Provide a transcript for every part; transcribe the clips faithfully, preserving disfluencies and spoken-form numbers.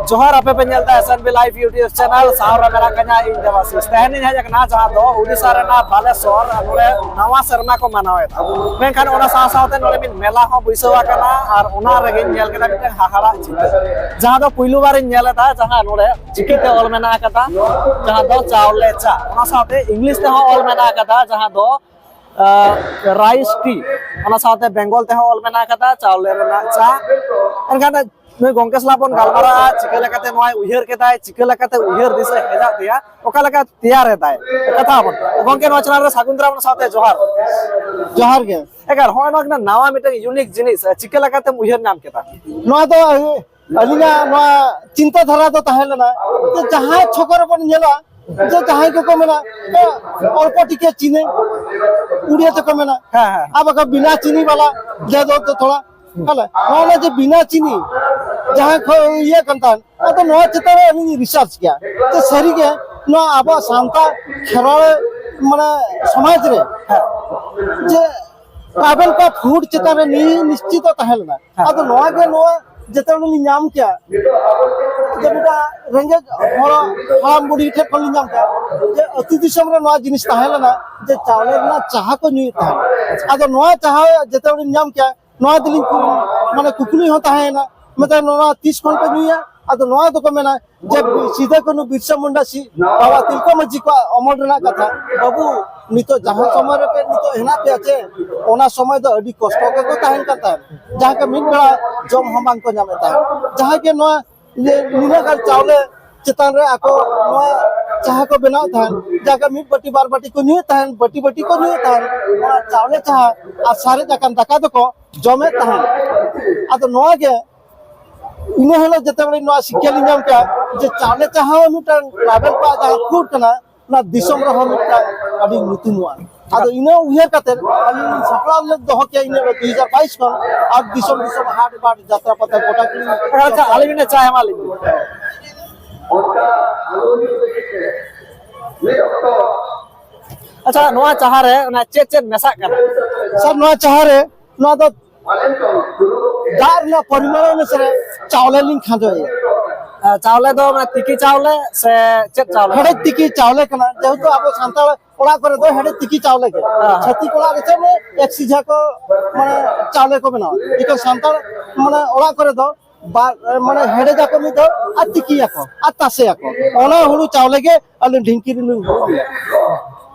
ᱡᱚᱦᱟᱨ, ᱟᱯᱮ ᱯᱮ ᱧᱮᱞ ᱮᱫᱟ S N B Live YouTube channel, ᱥᱟᱶ ᱨᱮ ᱢᱮᱱᱟᱜ ᱠᱟᱹᱧᱟ ᱤᱧ ᱫᱮᱵᱟᱥᱤᱥ᱾ ᱛᱮᱦᱮᱧ ᱤᱧ ᱦᱮᱡ ᱟᱠᱟᱱᱟ ᱡᱟᱦᱟᱸ ᱫᱚ ᱳᱰᱤᱥᱟ ᱨᱮᱱᱟᱜ ᱵᱟᱞᱮᱥᱚᱨ, ᱱᱚᱰᱮ ᱱᱟᱣᱟ ᱥᱮᱨᱢᱟ ᱠᱚ ᱢᱟᱱᱟᱣᱮᱫᱟ᱾ ᱢᱮᱱᱠᱷᱟᱱ ᱚᱱᱟ ᱥᱟᱶ ᱥᱟᱶᱛᱮ ᱱᱚᱰᱮ ᱢᱤᱫ ᱢᱮᱞᱟ ᱦᱚᱸ ᱵᱟᱹᱭᱥᱟᱹᱣ ᱟᱠᱟᱱᱟ, ᱟᱨ ᱚᱱᱟ ᱨᱮᱜᱮᱧ ᱧᱮᱞ ᱠᱮᱫᱟ ᱢᱤᱫᱴᱟᱝ ᱦᱟᱦᱟᱲᱟᱜ ᱪᱤᱛᱟᱹᱨ, ᱡᱟᱦᱟᱸ ᱫᱚ ᱯᱩᱭᱞᱩ ᱵᱟᱨᱤᱧ ᱧᱮᱞ ᱮᱫᱟ, ᱡᱟᱦᱟᱸ ᱱᱚᱰᱮ ᱪᱤᱠᱤᱛᱮ ᱚᱞ ᱢᱮᱱᱟᱜ ᱟᱠᱟᱫᱟ, ᱡᱟᱦᱟᱸ ᱫᱚ ᱪᱟᱣᱞᱮ ᱪᱟ, ᱚᱱᱟ ᱥᱟᱶᱛᱮ ᱤᱝᱞᱤᱥ ᱛᱮᱦᱚᱸ ᱚᱞ ᱢᱮᱱᱟᱜ ᱟᱠᱟᱫᱟ, ᱡᱟᱦᱟᱸ ᱫᱚ ᱨᱟᱭᱤᱥ ᱴᱤ, ᱚᱱᱟ ᱥᱟᱶᱛᱮ ᱵᱮᱝᱜᱚᱞ ᱛᱮᱦᱚᱸ ᱚᱞ ᱢᱮᱱᱟᱜ ᱟᱠᱟᱫᱟ, ᱪᱟᱣᱞᱮ ᱨᱮᱱᱟᱜ ᱪᱟ᱾ ᱮᱱᱠᱷᱟᱱ ᱱᱩᱭ ᱜᱚᱝᱠᱮ ᱥᱟᱞᱟᱜ ᱵᱚᱱ ᱜᱟᱞᱢᱟᱨᱟᱜᱼᱟ, ᱪᱤᱠᱟᱹ ᱞᱮᱠᱟᱛᱮ ᱱᱚᱣᱟᱭ ᱩᱭᱦᱟᱹᱨ ᱠᱮᱫᱟᱭ, ᱪᱤᱠᱟᱹ ᱞᱮᱠᱟᱛᱮ ᱩᱭᱦᱟᱹᱨ ᱫᱤᱥᱟᱹ ᱦᱮᱡ ᱟᱫ ᱮᱭᱟ, ᱚᱠᱟ ᱞᱮᱠᱟ ᱛᱮᱭᱟᱨ ᱮᱫᱟᱭ, ᱠᱟᱛᱷᱟ ᱵᱚᱱ᱾ ᱜᱚᱝᱠᱮ, ᱱᱚᱣᱟ ᱪᱮᱱᱮᱞ ᱨᱮ ᱥᱟᱹᱜᱩᱱ ᱫᱟᱨᱟᱢ ᱥᱟᱶᱛᱮ ᱡᱚᱦᱟᱨ᱾ ᱡᱚᱦᱟᱨ ᱜᱮ᱾ ᱮᱠᱟᱞ, ᱦᱚᱸᱜᱼᱚᱭ ᱱᱚᱣᱟ ᱠᱟᱱᱟ ᱱᱟᱣᱟ ᱢᱤᱫᱴᱟᱝ ᱤᱭᱩᱱᱤᱠ ᱡᱤᱱᱤᱥ, ᱪᱤᱠᱟᱹ ᱞᱮᱠᱟᱛᱮᱢ ᱩᱭᱦᱟᱹᱨ ᱧᱟᱢ ᱠᱮᱫᱟ? ᱱᱚᱣᱟ ᱫᱚ ᱟᱹᱞᱤᱧᱟᱜ ᱱᱚᱣᱟ ᱪᱤᱱᱛᱟᱹ ᱫᱷᱟᱨᱟ ᱫᱚ ᱛᱟᱦᱮᱸ ᱞᱮᱱᱟ ᱡᱮ ᱡᱟᱦᱟᱸ ᱪᱷᱚᱠ ᱨᱮᱵᱚᱱ ᱧᱮᱞᱟ ᱡᱮ ᱡᱟᱦᱟᱸᱭ ᱠᱚᱠᱚ ᱢᱮᱱᱟ, "ᱮ, ᱚᱞᱯᱚ ᱴᱤᱠᱮ ᱪᱤᱱᱤ", ᱩᱲᱤᱭᱟ ᱛᱮᱠᱚ ᱢᱮᱱᱟ, ᱦᱮᱸ, ᱦᱮᱸ᱾ ᱟᱨ ᱵᱟᱠᱷᱟᱱ ᱵᱤᱱᱟ ᱪᱤᱱᱤ ᱵᱟᱞᱟ ᱫᱮ ᱫᱚ ᱛᱷᱚᱲᱟ, ᱦᱮᱸ᱾ ᱱᱚᱜᱼᱚᱭ ᱡᱮ ᱵᱤᱱᱟ ᱪᱤᱱᱤ ᱡᱟᱦᱟᱸ ᱠᱷᱚᱱ ᱤᱭᱟᱹ ᱠᱟᱱ ᱛᱟᱦᱮᱸᱫ, ᱟᱫᱚ ᱱᱚᱣᱟ ᱪᱮᱛᱟᱱ ᱨᱮ ᱟᱹᱞᱤᱧ ᱨᱤᱥᱟᱨᱪ ᱠᱮᱭᱟ ᱡᱮ ᱥᱟᱹᱨᱤᱜᱮ ᱱᱚᱣᱟ ᱟᱵᱚᱣᱟᱜ ᱥᱟᱱᱛᱟᱲ ᱠᱷᱮᱨᱣᱟᱲ ᱢᱟᱱᱮ ᱥᱚᱢᱟᱡᱽ ᱨᱮ ᱡᱮ ᱴᱨᱟᱭᱵᱮᱞ ᱠᱚᱣᱟᱜ ᱯᱷᱩᱰ ᱪᱮᱛᱟᱱ ᱨᱮ ᱱᱤᱭᱟᱹ ᱱᱤᱥᱪᱤᱛ ᱛᱟᱦᱮᱸ ᱞᱮᱱᱟ᱾ ᱦᱮᱸ᱾ ᱟᱫᱚ ᱱᱚᱣᱟ ᱜᱮ, ᱱᱚᱣᱟ ᱡᱮᱛᱮ ᱞᱤᱧ ᱧᱟᱢ ᱠᱮᱭᱟ, ᱡᱮ ᱢᱤᱫᱴᱟᱝ ᱨᱮᱸᱜᱮᱡ ᱦᱚᱲ ᱦᱟᱲᱟᱢ ᱵᱩᱲᱦᱤ ᱴᱷᱮᱱ ᱠᱷᱚᱱ ᱞᱤᱧ ᱧᱟᱢ ᱠᱮᱭᱟ, ᱡᱮ ᱟᱹᱛᱩ ᱫᱤᱥᱚᱢ ᱨᱮ ᱱᱚᱣᱟ ᱡᱤᱱᱤᱥ ᱛᱟᱦᱮᱸ ᱞᱮᱱᱟ, ᱡᱮ ᱪᱟᱣᱞᱮ ᱨᱮᱱᱟᱜ ᱪᱟᱦᱟ ᱠᱚ ᱧᱩᱭᱮᱫ ᱛᱟᱦᱮᱸᱫ᱾ ᱟᱫᱚ ᱱᱚᱣᱟ ᱪᱟᱦᱟ ᱡᱮᱛᱮ ᱞᱤᱧ ᱧᱟᱢ ᱠᱮᱭᱟ, ᱱᱚᱣᱟ ᱫᱚᱞᱤᱧ ᱠᱩ-, ᱢᱟᱱᱮ ᱠᱩᱠᱞᱤ ᱦᱚᱸ ᱛᱟᱦᱮᱸᱭᱮᱱᱟ, ᱢᱮᱱᱛᱮ ᱱᱚᱣᱟ ᱛᱤᱥ ᱠᱷᱚᱱ ᱯᱮ ᱧᱩᱭᱟ? ᱟᱫᱚ ᱱᱚᱣᱟ ᱫᱚᱠᱚ ᱢᱮᱱᱟ ᱡᱮ ᱥᱤᱫᱟᱹ ᱠᱟᱹᱱᱦᱩ ᱵᱤᱨᱥᱟ ᱢᱩᱱᱰᱟ ᱥᱤ ᱵᱟᱵᱟ ᱛᱤᱞᱠᱟᱹ ᱢᱟᱹᱡᱷᱤ ᱠᱚᱣᱟᱜ ᱚᱢᱚᱞ ᱨᱮᱱᱟᱜ ᱠᱟᱛᱷᱟ᱾ ᱵᱟᱹᱵᱩ, ᱱᱤᱛᱚᱜ ᱡᱟᱦᱟᱸ ᱥᱚᱢᱚᱭ ᱨᱮᱯᱮ ᱱᱤᱛᱚᱜ ᱦᱮᱱᱟᱜ ᱯᱮᱭᱟ ᱪᱮ, ᱚᱱᱟ ᱥᱚᱢᱚᱭ ᱫᱚ ᱟᱹᱰᱤ ᱠᱚᱥᱴᱚ ᱜᱮᱠᱚ ᱛᱟᱦᱮᱱ ᱠᱟᱱ ᱛᱟᱦᱮᱸᱫ, ᱡᱟᱦᱟᱸ ᱜᱮ ᱢᱤᱫ ᱵᱮᱲᱟ ᱡᱚᱢ ᱦᱚᱸ ᱵᱟᱝᱠᱚ ᱧᱟᱢᱮᱫ ᱛᱟᱦᱮᱸᱫ᱾ ᱡᱟᱦᱟᱸ ᱜᱮ ᱱᱚᱣᱟ ᱤᱭᱟᱹ ᱱᱩᱱᱟᱹᱜ ᱜᱟᱱ ᱪᱟᱣᱞᱮ ᱪᱮᱛᱟᱱ ᱨᱮ ᱟᱠᱚ ᱱᱚᱣᱟ ᱪᱟᱦᱟ ᱠᱚ ᱵᱮᱱᱟᱣ ᱛᱟᱦᱮᱸᱫ, ᱡᱟᱦᱟᱸ ᱜᱮ ᱢᱤᱫ ᱵᱟᱹᱴᱤ ᱵᱟᱨ ᱵᱟᱹᱴᱤ ᱠᱚ ᱧᱩᱭᱮᱫ ᱛᱟᱦᱮᱸᱫ, ᱵᱟᱹᱴᱤ ᱵᱟᱹᱴᱤ ᱠᱚ ᱧᱩᱭᱮᱫ ᱛᱟᱦᱮᱸᱫ, ᱚᱱᱟ ᱪᱟᱣᱞᱮ ᱪᱟᱦᱟ ᱟᱨ ᱥᱟᱨᱮᱡ ᱟᱠᱟᱱ ᱫᱟᱠᱟ ᱫᱚᱠᱚ ᱡᱚᱢᱮᱫ ᱛᱟᱦᱮᱸᱫ᱾ ᱟᱫᱚ ᱱᱚᱣᱟ ᱜᱮ ᱤᱱᱟᱹ ᱦᱤᱞᱳᱜ ᱡᱮᱛᱮ ᱵᱮᱲᱮ ᱱᱚᱣᱟ ᱥᱤᱠᱠᱷᱟ ᱞᱤᱧ ᱧᱟᱢ ᱠᱮᱜᱼᱟ ᱡᱮ ᱪᱟᱣᱞᱮ ᱪᱟ ᱦᱚᱸ ᱢᱤᱫᱴᱟᱝ ᱴᱨᱟᱭᱵᱮᱞ ᱠᱚᱣᱟᱜ ᱡᱟᱦᱟᱸ ᱯᱷᱩᱰ ᱠᱟᱱᱟ, ᱚᱱᱟ ᱫᱤᱥᱚᱢ ᱨᱮᱦᱚᱸ ᱢᱤᱫᱴᱟᱝ ᱟᱹᱰᱤ ᱧᱩᱛᱩᱢᱚᱜᱼᱟ᱾ ᱟᱫᱚ ᱤᱱᱟᱹ ᱩᱭᱦᱟᱹᱨ ᱠᱟᱛᱮ ᱟᱹᱞᱤᱧ ᱞᱤᱧ ᱥᱟᱯᱲᱟᱣ ᱞᱮᱫ ᱫᱚᱦᱚ ᱠᱮᱜᱼᱟ ᱤᱱᱟᱹ ᱦᱤᱞᱳᱜ ᱫᱩ ᱦᱟᱡᱟᱨ ᱵᱟᱭᱤᱥ ᱠᱷᱚᱱ, ᱟᱨ ᱫᱤᱥᱚᱢ ᱫᱤᱥᱚᱢ ᱦᱟᱴ ᱵᱟᱴ ᱡᱟᱛᱨᱟ ᱯᱟᱛᱟ ᱜᱚᱴᱟ ᱜᱮᱞᱤᱧ ᱟᱪᱪᱷᱟ, ᱟᱹᱞᱤᱧ ᱢᱤᱫᱴᱮᱱ ᱪᱟ ᱮᱢᱟ ᱞᱤᱧ ᱵᱤᱱ᱾ ᱟᱪᱪᱷᱟ, ᱱᱚᱣᱟ ᱪᱟᱦᱟ ᱨᱮ ᱚᱱᱟ ᱪᱮᱫ ᱪᱮᱫ ᱢᱮᱥᱟᱜ ᱠᱟᱱᱟ? ᱥᱟᱨ, ᱱᱚᱣᱟ ᱪᱟᱦᱟ ᱨᱮ ᱱᱚᱣᱟ ᱫᱚ ᱫᱟᱜ ᱨᱮᱱᱟᱜ ᱯᱚᱨᱤᱢᱟᱱ ᱚᱱᱩᱥᱟᱨᱮ ᱪᱟᱣᱞᱮ ᱞᱤᱧ ᱠᱷᱟᱸᱡᱚᱭᱮᱫᱼᱟ᱾ ᱪᱟᱣᱞᱮ ᱫᱚ ᱢᱟᱱᱮ ᱛᱤᱠᱤ ᱪᱟᱣᱞᱮ ᱥᱮ ᱪᱮᱫ ᱪᱟᱣᱞᱮ? ᱦᱮᱲᱮᱡ ᱛᱤᱠᱤ ᱪᱟᱣᱞᱮ ᱠᱟᱱᱟ, ᱡᱮᱦᱮᱛᱩ ᱟᱵᱚ ᱥᱟᱱᱛᱟᱲ ᱚᱲᱟᱜ ᱠᱚᱨᱮ ᱫᱚ ᱦᱮᱲᱮᱡ ᱛᱤᱠᱤ ᱪᱟᱣᱞᱮ ᱜᱮ᱾ ᱦᱮᱸ᱾ ᱪᱷᱟᱹᱛᱤᱠ ᱚᱲᱟᱜ ᱨᱮ ᱪᱮᱫ ᱮᱠ ᱥᱤᱡᱷᱟ ᱠᱚ ᱢᱟᱱᱮ ᱪᱟᱣᱞᱮ ᱠᱚ ᱵᱮᱱᱟᱣᱟ, ᱮᱱᱠᱷᱟᱱ ᱥᱟᱱᱛᱟᱲ ᱢᱟᱱᱮ ᱚᱲᱟᱜ ᱠᱚᱨᱮ ᱫᱚ ᱵᱟᱨ ᱢᱟᱱᱮ ᱦᱮᱲᱮᱡᱟᱠᱚ ᱢᱤᱫ ᱫᱷᱟᱣ ᱟᱨ ᱛᱤᱠᱤᱭᱟᱠᱚ ᱟᱨ ᱛᱟᱥᱮᱭᱟᱠᱚ, ᱚᱱᱟ ᱦᱩᱲᱩ ᱪᱟᱣᱞᱮ ᱜᱮ ᱟᱞᱮ ᱰᱷᱤᱝᱠᱤ ᱨᱮᱞᱮ ᱦᱩᱲᱩᱝᱟ᱾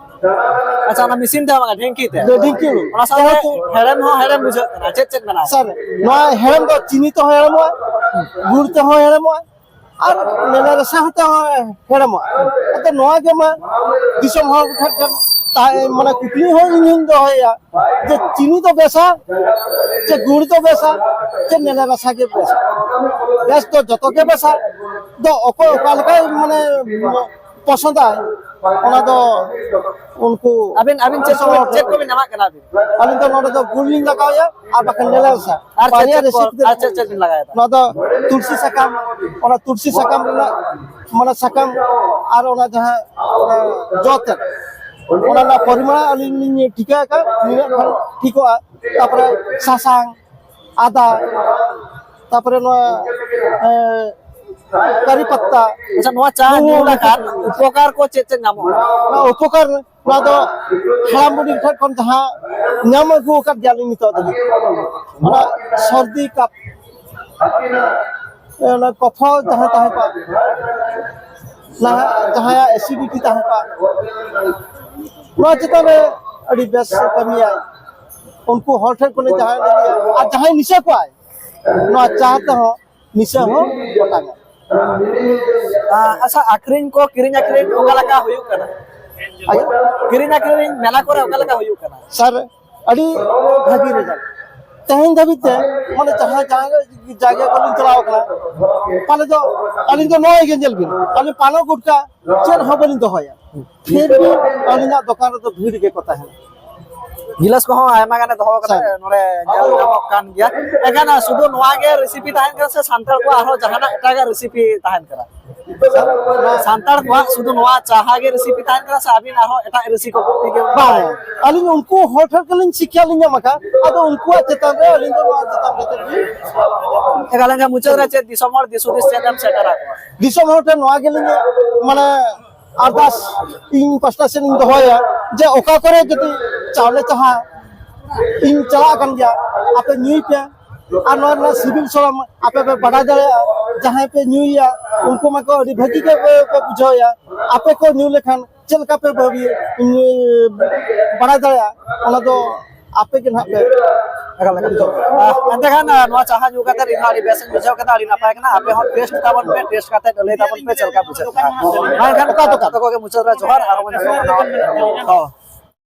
ᱟᱪᱪᱷᱟ, ᱚᱱᱟ ᱢᱮᱥᱤᱱ ᱛᱮ ᱵᱟᱝᱟ, ᱰᱷᱤᱝᱠᱤ ᱛᱮ? ᱰᱷᱤᱝᱠᱤ ᱦᱩᱲᱩ᱾ ᱚᱱᱟ ᱥᱟᱶᱛᱮ ᱡᱮᱦᱮᱛᱩ ᱦᱮᱲᱮᱢ ᱦᱚᱸ ᱦᱮᱲᱮᱢ ᱵᱩᱡᱷᱟᱹᱜ ᱠᱟᱱᱟ᱾ ᱪᱮᱫ ᱪᱮᱫ ᱢᱮᱱᱟᱜᱼᱟ? ᱥᱟᱨ, ᱱᱚᱣᱟ ᱦᱮᱲᱮᱢ ᱫᱚ ᱪᱤᱱᱤ ᱛᱮᱦᱚᱸ ᱦᱮᱲᱮᱢᱚᱜᱼᱟ, ᱜᱩᱲ ᱛᱮᱦᱚᱸ ᱦᱮᱲᱮᱢᱚᱜᱼᱟ, ᱟᱨ ᱱᱮᱞᱮ ᱨᱟᱥᱟ ᱦᱚᱸᱛᱮ ᱦᱚᱸ ᱦᱮᱲᱮᱢᱚᱜᱼᱟ᱾ ᱟᱫᱚ ᱱᱚᱣᱟ ᱜᱮ ᱢᱟ ᱫᱤᱥᱚᱢ ᱦᱚᱲ ᱴᱷᱮᱱ ᱴᱷᱮᱱ ᱛᱟᱦᱮᱸ ᱢᱟᱱᱮ ᱠᱩᱠᱞᱤ ᱦᱚᱸ ᱤᱧ ᱦᱚᱸᱧ ᱫᱚᱦᱚᱭᱟ ᱡᱮ ᱪᱤᱱᱤ ᱫᱚ ᱵᱮᱥᱟ ᱪᱮ ᱜᱩᱲ ᱫᱚ ᱵᱮᱥᱟ ᱪᱮ ᱱᱮᱞᱮ ᱨᱟᱥᱟ ᱜᱮ ᱵᱮᱥᱟ? ᱵᱮᱥ ᱫᱚ ᱡᱚᱛᱚ ᱜᱮ ᱵᱮᱥᱟ, ᱫᱚ ᱚᱠᱚᱭ ᱚᱠᱟ ᱞᱮᱠᱟᱭ ᱢᱟᱱᱮ ᱯᱚᱥᱚᱸᱫᱟᱭ, ᱚᱱᱟ ᱫᱚ ᱩᱱᱠᱩ ᱟᱹᱵᱤᱱ, ᱟᱹᱵᱤᱱ ᱪᱮᱫ ᱠᱚ, ᱪᱮᱫ ᱠᱚᱵᱤᱱ ᱮᱢᱟᱜ ᱠᱟᱱᱟ ᱟᱹᱵᱤᱱ? ᱟᱹᱞᱤᱧ ᱫᱚ ᱱᱚᱰᱮ ᱫᱚ ᱜᱩᱲ ᱞᱤᱧ ᱞᱟᱜᱟᱣᱮᱫᱼᱟ ᱟᱨ ᱵᱟᱠᱷᱟᱱ ᱱᱮᱞᱮ ᱨᱟᱥᱟ᱾ ᱟᱨ ᱪᱮᱫ ᱵᱟᱨᱭᱟ ᱪᱮᱫ ᱠᱚ, ᱨᱮᱥᱤᱯᱤ ᱫᱚ ᱟᱨ ᱪᱮᱫ ᱪᱮᱫ ᱵᱤᱱ ᱞᱟᱜᱟᱣᱮᱫᱟ? ᱱᱚᱣᱟ ᱫᱚ ᱛᱩᱞᱥᱤ ᱥᱟᱠᱟᱢ, ᱚᱱᱟ ᱛᱩᱞᱥᱤ ᱥᱟᱠᱟᱢ ᱨᱮᱱᱟᱜ ᱢᱟᱱᱮ ᱥᱟᱠᱟᱢ ᱟᱨ ᱚᱱᱟ ᱡᱟᱦᱟᱸ ᱚᱱᱟ ᱡᱚ ᱛᱮᱫ, ᱚᱱᱟ ᱨᱮᱱᱟᱜ ᱯᱚᱨᱤᱢᱟᱱ ᱟᱹᱞᱤᱧ ᱞᱤᱧ ᱴᱷᱤᱠᱟᱹ ᱟᱠᱟᱫ, ᱱᱤᱱᱟᱹᱜ ᱠᱷᱟᱱ ᱴᱷᱤᱠᱚᱜᱼᱟ᱾ ᱛᱟᱨᱯᱚᱨᱮ ᱥᱟᱥᱟᱝ, ᱟᱫᱟ, ᱛᱟᱨᱯᱚᱨᱮ ᱱᱚᱣᱟ, ᱮ, ᱠᱟᱨᱤ ᱯᱟᱛᱛᱟ᱾ ᱟᱪᱪᱷᱟ, ᱱᱚᱣᱟ ᱪᱟ ᱧᱩ ᱞᱮᱠᱷᱟᱱ ᱩᱯᱚᱠᱟᱨ ᱠᱚ ᱪᱮᱫ ᱪᱮᱫ ᱧᱟᱢᱚᱜᱼᱟ? ᱱᱚᱣᱟ ᱩᱯᱚᱠᱟᱨ, ᱱᱚᱣᱟ ᱫᱚ ᱦᱟᱲᱟᱢ ᱵᱩᱰᱷᱤ ᱴᱷᱮᱱ ᱠᱷᱚᱱ ᱡᱟᱦᱟᱸ ᱧᱟᱢ ᱟᱹᱜᱩ ᱟᱠᱟᱫ ᱜᱮᱭᱟᱞᱤᱧ ᱱᱤᱛᱚᱜ ᱫᱷᱟᱹᱵᱤᱡ, ᱚᱱᱟ ᱥᱚᱨᱫᱤ ᱠᱟᱯ, ᱚᱱᱟ ᱠᱚᱯᱷ ᱡᱟᱦᱟᱸ ᱛᱟᱦᱮᱸ ᱠᱚᱜᱼᱟ, ᱱᱟᱦᱟᱜ ᱡᱟᱦᱟᱸᱭᱟᱜ ᱮᱥᱤᱰᱤᱴᱤ ᱛᱟᱦᱮᱸ ᱠᱚᱜᱼᱟ, ᱱᱚᱣᱟ ᱪᱮᱛᱟᱱ ᱨᱮ ᱟᱹᱰᱤ ᱵᱮᱥ ᱮ ᱠᱟᱹᱢᱤᱭᱟᱭ᱾ ᱩᱱᱠᱩ ᱦᱚᱲ ᱴᱷᱮᱱ ᱠᱷᱚᱱ ᱡᱟᱦᱟᱸᱭ ᱞᱟᱹᱜᱤᱫ, ᱟᱨ ᱡᱟᱦᱟᱸᱭ ᱱᱤᱥᱟᱹ ᱠᱚᱣᱟᱭ, ᱱᱚᱣᱟ ᱪᱟ ᱛᱮᱦᱚᱸ ᱱᱤᱥᱟᱹ ᱦᱚᱸ ᱚᱴᱟᱝᱟ᱾ ᱟᱪᱪᱷᱟ, ᱟᱠᱷᱨᱤᱧ ᱠᱚ, ᱠᱤᱨᱤᱧ ᱟᱠᱷᱨᱤᱧ ᱚᱠᱟ ᱞᱮᱠᱟ ᱦᱩᱭᱩᱜ ᱠᱟᱱᱟ? ᱟᱪᱪᱷᱟ᱾ ᱠᱤᱨᱤᱧ ᱟᱠᱷᱨᱤᱧ ᱢᱮᱞᱟ ᱠᱚᱨᱮ ᱚᱠᱟ ᱞᱮᱠᱟ ᱦᱩᱭᱩᱜ ᱠᱟᱱᱟ? ᱥᱟᱨ, ᱟᱹᱰᱤ ᱵᱷᱟᱹᱜᱤ ᱨᱮᱡᱟᱞᱴ᱾ ᱛᱮᱦᱮᱧ ᱫᱷᱟᱹᱵᱤᱡ ᱛᱮ ᱢᱟᱱᱮ ᱡᱟᱦᱟᱸ ᱡᱟᱦᱟᱸ ᱡᱟᱭᱜᱟ ᱠᱚᱞᱤᱧ ᱪᱟᱞᱟᱣ ᱠᱟᱱᱟ, ᱯᱟᱞᱮ ᱫᱚ ᱟᱹᱞᱤᱧ ᱫᱚ ᱱᱚᱜᱼᱚᱭ ᱜᱮ ᱧᱮᱞ ᱵᱤᱱ, ᱟᱹᱞᱤᱧ ᱯᱟᱱᱚ ᱜᱩᱴᱠᱟ ᱪᱮᱫ ᱦᱚᱸ ᱵᱟᱹᱞᱤᱧ ᱫᱚᱦᱚᱭᱟ, ᱯᱷᱤᱨ ᱵᱷᱤ ᱟᱹᱞᱤᱧᱟᱜ ᱫᱚᱠᱟᱱ ᱨᱮᱫᱚ ᱵᱷᱤᱲ ᱜᱮᱠᱚ ᱛᱟᱦᱮᱱᱟ᱾ ᱜᱤᱞᱟᱹᱥ ᱠᱚᱦᱚᱸ ᱟᱭᱢᱟ ᱜᱟᱱᱮ ᱫᱚᱦᱚ ᱠᱟᱫᱟ, ᱥᱟᱨ᱾ ᱱᱚᱰᱮ ᱧᱮᱞ ᱧᱟᱢᱚᱜ ᱠᱟᱱ ᱜᱮᱭᱟ᱾ ᱮᱱᱠᱷᱟᱱ ᱥᱩᱫᱷᱩ ᱱᱚᱣᱟ ᱜᱮ ᱨᱮᱥᱤᱯᱤ ᱛᱟᱦᱮᱱ ᱠᱟᱱᱟ ᱥᱮ ᱥᱟᱱᱛᱟᱲ ᱠᱚᱣᱟᱜ ᱟᱨᱦᱚᱸ ᱡᱟᱦᱟᱱᱟᱜ ᱮᱴᱟᱜᱟᱜ ᱨᱮᱥᱤᱯᱤ ᱛᱟᱦᱮᱱ ᱠᱟᱱᱟ? ᱥᱟᱱᱛᱟᱲ ᱠᱚᱣᱟᱜ ᱥᱩᱫᱷᱩ ᱱᱚᱣᱟ ᱪᱟᱦᱟ ᱜᱮ ᱨᱮᱥᱤᱯᱤ ᱛᱟᱦᱮᱱ ᱠᱟᱱᱟ ᱥᱮ ᱟᱹᱵᱤᱱ ᱟᱨᱦᱚᱸ ᱮᱴᱟᱜ ᱨᱮᱥᱤᱯᱤ ᱠᱚ ᱵᱟᱝ? ᱟᱹᱞᱤᱧ ᱩᱱᱠᱩ ᱦᱚᱲ ᱴᱷᱮᱱ ᱜᱮᱞᱤᱧ ᱥᱤᱠᱷᱭᱟ ᱞᱤᱧ ᱧᱟᱢ ᱟᱠᱟᱫ, ᱟᱫᱚ ᱩᱱᱠᱩᱣᱟᱜ ᱪᱮᱛᱟᱱ ᱨᱮ ᱟᱹᱞᱤᱧ ᱫᱚ ᱱᱚᱣᱟ ᱪᱮᱛᱟᱱ ᱠᱟᱛᱮ ᱜᱮ᱾ ᱮᱠᱟᱞ ᱜᱮ ᱢᱩᱪᱟᱹᱫ ᱨᱮ ᱪᱮᱫ ᱫᱤᱥᱚᱢ ᱦᱚᱲ ᱫᱤᱥ ᱦᱩᱫᱤᱥ ᱪᱮᱫ ᱮᱢ ᱥᱮᱴᱮᱨ ᱟᱠᱚᱣᱟ? ᱫᱤᱥᱚᱢ ᱦᱚᱲ ᱴᱷᱮᱱ ᱱᱚᱣᱟ ᱜᱮᱞᱤᱧ ᱢᱟᱱᱮ ᱟᱨᱫᱟᱥ ᱤᱧ ᱯᱟᱥᱴᱟ ᱥᱮᱫ ᱤᱧ ᱫᱚᱦᱚᱭᱟ ᱡᱮ ᱚᱠᱟ ᱠᱚᱨᱮ ᱡᱩᱫᱤ ᱪᱟᱣᱞᱮ ᱪᱟᱦᱟ ᱤᱧ ᱪᱟᱞᱟᱜ ᱠᱟᱱ ᱜᱮᱭᱟ, ᱟᱯᱮ ᱧᱩᱭ ᱯᱮ᱾ ᱟᱨ ᱱᱚᱣᱟ ᱨᱮᱱᱟᱜ ᱥᱤᱵᱤᱞ ᱥᱚᱲᱚᱢ ᱟᱯᱮ ᱯᱮ ᱵᱟᱰᱟᱭ ᱫᱟᱲᱮᱭᱟᱜᱼᱟ᱾ ᱡᱟᱦᱟᱸᱭ ᱯᱮ ᱧᱩᱭᱟ ᱩᱱᱠᱩ ᱢᱟᱠᱚ ᱟᱹᱰᱤ ᱵᱷᱟᱹᱜᱤ ᱜᱮ ᱯᱮ ᱯᱮ ᱵᱩᱡᱷᱟᱹᱣᱟ᱾ ᱟᱯᱮ ᱠᱚ ᱧᱩ ᱞᱮᱠᱷᱟᱱ ᱪᱮᱫ ᱞᱮᱠᱟ ᱯᱮ ᱵᱷᱟᱹᱜᱤ ᱵᱟᱲᱟᱭ ᱫᱟᱲᱮᱭᱟᱜᱼᱟ, ᱚᱱᱟ ᱫᱚ ᱟᱯᱮ ᱜᱮ ᱱᱟᱦᱟᱜ ᱯᱮ᱾ ᱮᱠᱟᱞ, ᱮᱠᱟᱞ᱾ ᱟᱦ, ᱮᱱᱛᱮ ᱠᱷᱟᱱ, ᱟᱦ, ᱱᱚᱣᱟ ᱪᱟᱦᱟ ᱧᱩ ᱠᱟᱛᱮ ᱤᱧ ᱦᱚᱸ ᱟᱹᱰᱤ ᱵᱮᱥ ᱤᱧ ᱵᱩᱡᱷᱟᱹᱣ ᱠᱮᱫᱟ, ᱟᱹᱰᱤ ᱱᱟᱯᱟᱭ ᱠᱟᱱᱟ᱾ ᱟᱯᱮ ᱦᱚᱸ ᱴᱮᱥᱴ ᱛᱟᱵᱚᱱ ᱯᱮ, ᱴᱮᱥᱴ ᱠᱟᱛᱮ ᱞᱟᱹᱭ ᱛᱟᱵᱚᱱ ᱯᱮ ᱪᱮᱫ ᱞᱮᱠᱟ ᱵᱩᱡᱷᱟᱹᱜ ᱠᱟᱱᱟ᱾ ᱢᱟ ᱮᱱᱠᱷᱟᱱ ᱚᱠᱟ ᱫᱚᱠᱟᱱ? ᱡᱚᱛᱚ ᱠᱚᱜᱮ ᱢᱩᱪᱟᱹᱫ ᱨᱮ ᱡᱚᱦᱟᱨ ᱟᱨ ᱦᱚᱸ ᱵᱚᱱ ᱧᱟᱯᱟᱢᱟ ᱱᱟᱣᱟ ᱢᱤᱫᱴᱟᱝ ᱦᱚᱸ᱾